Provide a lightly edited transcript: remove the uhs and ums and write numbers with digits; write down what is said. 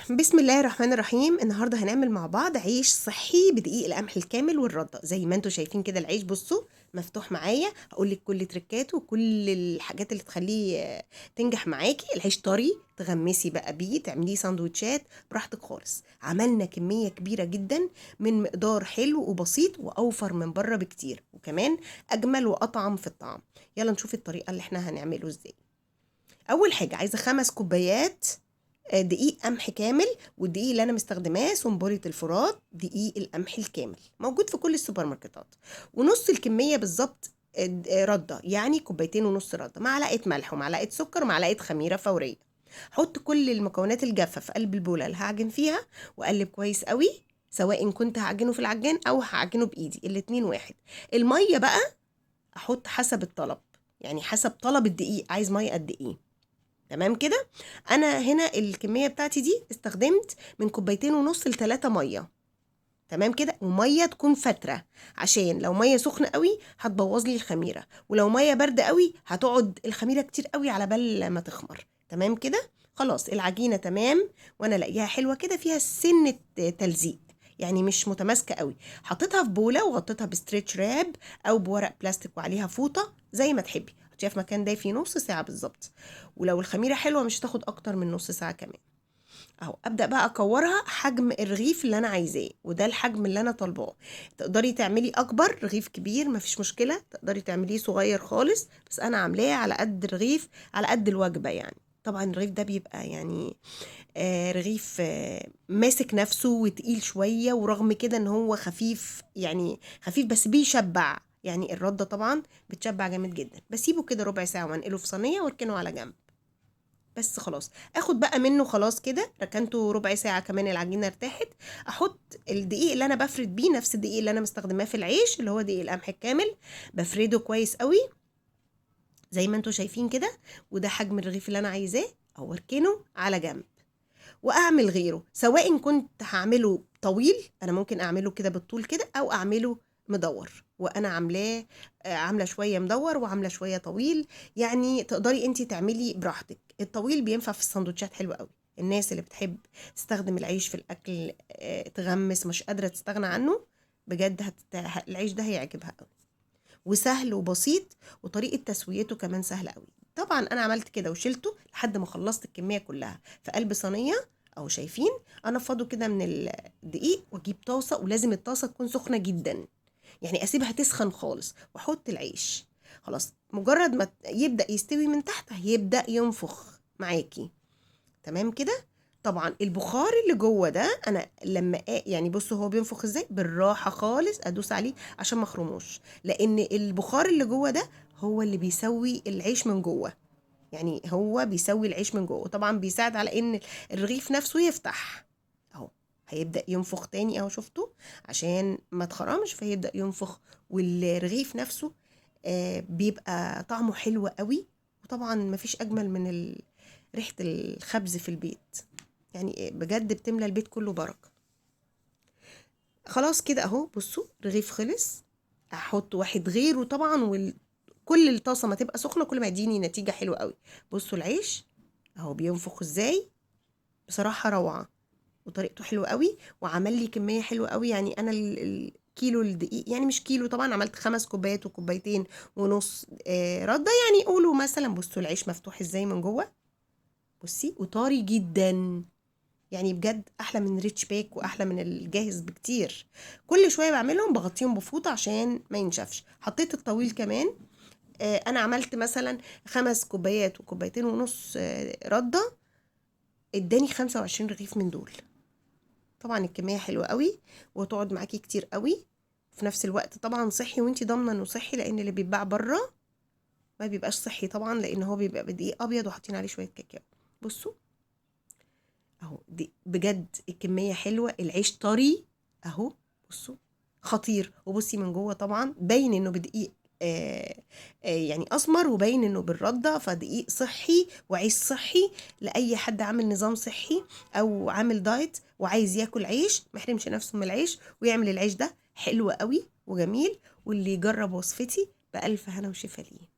بسم الله الرحمن الرحيم. النهارده هنعمل مع بعض عيش صحي بدقيق القمح الكامل والرده. زي ما انتم شايفين كده العيش بصوا مفتوح معايا، هقول لك كل تريكاته وكل الحاجات اللي تخليه تنجح معاكي. العيش طري تغمسي بقى بيه، تعمليه سندوتشات براحتك خالص. عملنا كمية كبيرة جدا من مقدار حلو وبسيط واوفر من بره بكتير، وكمان اجمل واطعم في الطعم. يلا نشوف الطريقة اللي احنا هنعمله ازاي. اول حاجة عايزه 5 كوبايات دقيق قمح كامل، والدقيق اللي انا مستخدماه سنبله الفرات، دقيق القمح الكامل موجود في كل السوبر ماركتات. ونص الكمية بالظبط رده، يعني 2.5 كوباية رده، معلقه ملح ومعلقة سكر ومعلقة خميره فورية. حط كل المكونات الجافه في قلب البوله اللي هعجن فيها واقلب كويس قوي، سواء كنت هعجنه في العجان او هعجنه بايدي، الاتنين واحد. المية بقى احط حسب الطلب، يعني حسب طلب الدقيق عايز مية قد ايه. تمام كده. انا هنا الكمية بتاعتي دي استخدمت من 2.5 كوباية ل3 مية. تمام كده. ومية تكون فاتره، عشان لو مية سخنة قوي هتبوظ لي الخميره، ولو مية باردة قوي هتقعد الخميره كتير قوي على بال ما تخمر. تمام كده. خلاص العجينة تمام، وانا لاقيها حلوة كده، فيها سنة تلزيق يعني مش متماسكة قوي. حطيتها في بوله وغطيتها ب stretch wrap او بورق بلاستيك وعليها فوطه زي ما تحبي. حطيها في مكان دافي نص ساعة بالظبط، ولو الخميره حلوة مش هتاخد اكتر من نص ساعة كمان. اهو ابدا بقى اكورها حجم الرغيف اللي انا عايزاه، وده الحجم اللي انا طالباه. تقدري تعملي اكبر رغيف كبير مفيش مشكلة، تقدري تعمليه صغير خالص، بس انا عاملاه على قد الرغيف، على قد الوجبة يعني. طبعا الرغيف ده بيبقى يعني رغيف ماسك نفسه وتقيل شوية، ورغم كده ان هو خفيف، يعني خفيف بس بيشبع، يعني الردة طبعا بتشبع جامد جدا. بسيبه كده ربع ساعة وانقله في صينية واركنه على جنب بس. خلاص اخد بقى منه، خلاص كده ركنته ربع ساعة كمان، العجينة ارتاحت. احط الدقيق اللي انا بفرد بيه، نفس الدقيق اللي انا مستخدماه في العيش اللي هو دقيق القمح الكامل، بفرده كويس قوي زي ما انتوا شايفين كده، وده حجم الرغيف اللي انا عايزاه. او اركنه على جنب واعمل غيره، سواء كنت هعمله طويل، انا ممكن اعمله كده بالطول كده، او اعمله مدور، وانا عاملاه عامله شوية مدور وعامله شوية طويل، يعني تقدري انت تعملي براحتك. الطويل بينفع في السندوتشات حلو قوي، الناس اللي بتحب تستخدم العيش في الاكل تغمس مش قادرة تستغنى عنه بجد، العيش ده هيعجبها قوي، وسهل وبسيط، وطريقه تسويته كمان سهلة قوي. طبعا انا عملت كده وشلته لحد ما خلصت الكمية كلها في قلب صينية اهو، شايفين انفضه كده من الدقيق، واجيب طاسه، ولازم الطاسه تكون سخنة جدا، يعني اسيبها تسخن خالص، واحط العيش. خلاص مجرد ما يبدا يستوي من تحت هيبدا ينفخ معاكي. تمام كده. طبعا البخار اللي جوه ده انا لما يعني بصوا هو بينفخ ازاي، بالراحة خالص ادوس عليه عشان ما اخرموش، لان البخار اللي جوه ده هو اللي بيسوي العيش من جوه، يعني هو بيسوي العيش من جوه، طبعا بيساعد على ان الرغيف نفسه يفتح. اهو هيبدا ينفخ تاني اهو، شفتوا، عشان ما تخرمش فيبدا ينفخ، والرغيف نفسه بيبقى طعمه حلو قوي. وطبعا مفيش اجمل من ريحه الخبز في البيت، يعني بجد بتملى البيت كله بركة. خلاص كده اهو، بصوا رغيف خلص، احط واحد غيره طبعا، وكل الطاسه ما تبقى سخنة كل ما يديني نتيجة حلوة قوي. بصوا العيش اهو بينفخ ازاي، بصراحة روعه، وطريقته حلوة قوي، وعمل لي كمية حلوة قوي. يعني انا الكيلو الدقيق، يعني مش كيلو طبعا، عملت 5 كوبايات وكوبايتين ونص رده، يعني قولوا مثلا. بصوا العيش مفتوح ازاي من جوه، بصي، وطري جدا، يعني بجد احلى من ريتش باك واحلى من الجاهز بكتير. كل شوية بعملهم بغطيهم بفوطه عشان ما ينشفش. حطيت الطويل كمان، انا عملت مثلا 5 كوبايات وكوبايتين ونص رده، اداني 25 رغيف من دول. طبعا الكمية حلوة قوي وتقعد معاكي كتير قوي، في نفس الوقت طبعا صحي، وانتي ضامنه انه صحي، لان اللي بيتباع بره ما بيبقاش صحي طبعا، لان هو بيبقى بدقيق ابيض وحاطين عليه شوية كاكاو. بصوا اهو، دي بجد الكمية حلوة، العيش طري اهو، بصوا خطير. وبصي من جوه طبعا باين انه بدقيق يعني اسمر، وباين انه بالرده، فدقيق صحي وعيش صحي لاي حد عامل نظام صحي او عامل دايت وعايز ياكل عيش، ما يحرمش نفسه من العيش، ويعمل العيش ده حلو قوي وجميل. واللي يجرب وصفتي بألف هنا وشفا ليه.